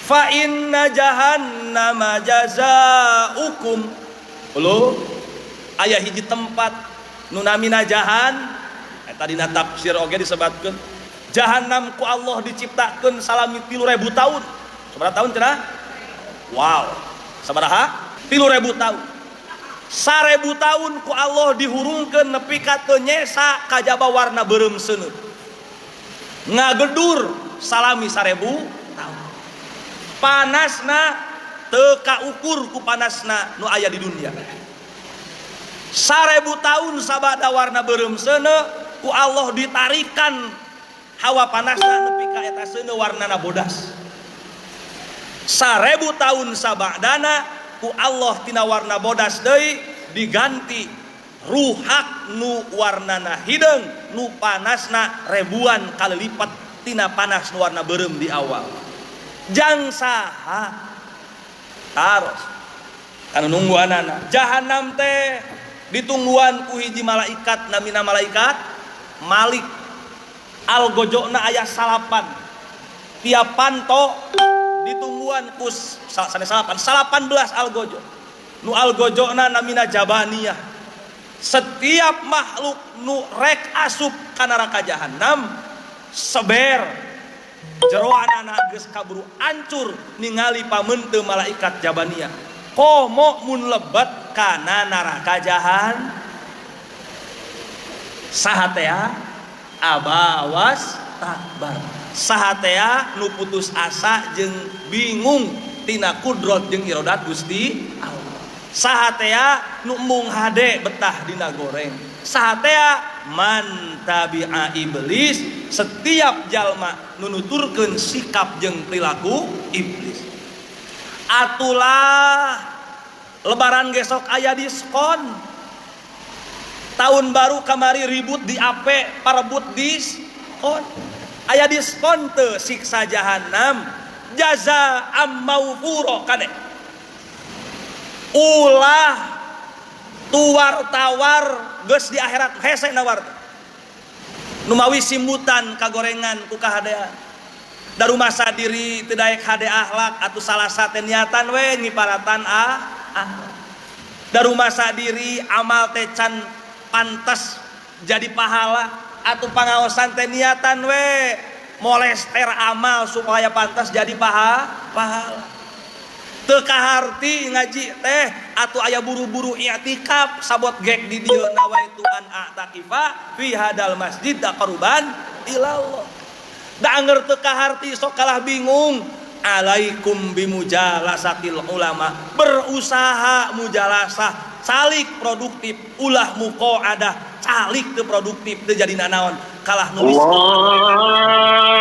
Fa inna jahannama jazaukum. Lo aya hiji tempat nu namina jahan eta dina tafsir oge disebatkeun jahanam ku Allah diciptakeun salami 3000 tahun. Sabaraha tahun cenah? Wow. Sabaraha? 3000 tahun. 1000 tahun ku Allah dihurungkeun nepi ka teu nyesa kajaba warna beureum seuneut. Ngagedur salami 1000 tahun. Panasna teu kaukur ku panasna nu aya di dunia. 1000 tahun sabada warna beureum seuneu ku Allah ditarikan hawa panasna nepi ka eta seuneu warnana bodas. 1000 tahun sabadana ku Allah tina warna bodas deui diganti ruhak nu warnana hideung nu panasna ribuan kali lipat tina panas nu warna beureum di awal. Jang saha taros kanu nungguanana jahanam teh ditungguan ku hiji malaikat namina malaikat Malik. Algojona aya salapan, tiap panto ditungguan ku sanes salapan, 18 algojo nu algojona namina Jabaniyah. Setiap makhluk nu rek asup ka neraka jahanam seber jeroanana geus kaburu ancur ningali pamente malaikat Jabaniyah, komo mun lebet kana neraka jahan. Saha tea abawas takbar, saha tea nu putus asa jeung bingung tina kudrot jeung irodat Gusti Allah, saha tea nu embung hade betah dina goreng, saha tea man tabi'a iblis, setiap jalma nu nuturkeun sikap jeung perilaku iblis. Atulah lebaran gesok aya diskon, tahun baru kamari ribut di AP parebut diskon, aya diskon teu siksa jahanam? Jaza maufuro kade. Ulah tuar tawar geus di akhirat hese nawar. Numawi simutan kagorengan ku kahadean darumasa diri teu daek hade akhlak atau salah sate niatan we ngiparatan ah ah darumasa diri amal teh can pantas jadi pahala atau pangaosan teh niatan we molester amal supaya pantas jadi pahala, teu kaharti ngaji teh atau aya buru-buru i'tikaf sabot gek di dieu, nawaitu an a'takifa fi hadal masjid taqarruban ilallah. Da anger teu kaharti sok kalah bingung. Alaikum bimujalasatil ulama, berusaha mujalasah, calik produktif, ulah muqaadah, calik teu produktif teu jadi nanaon, kalah nulis. Allah.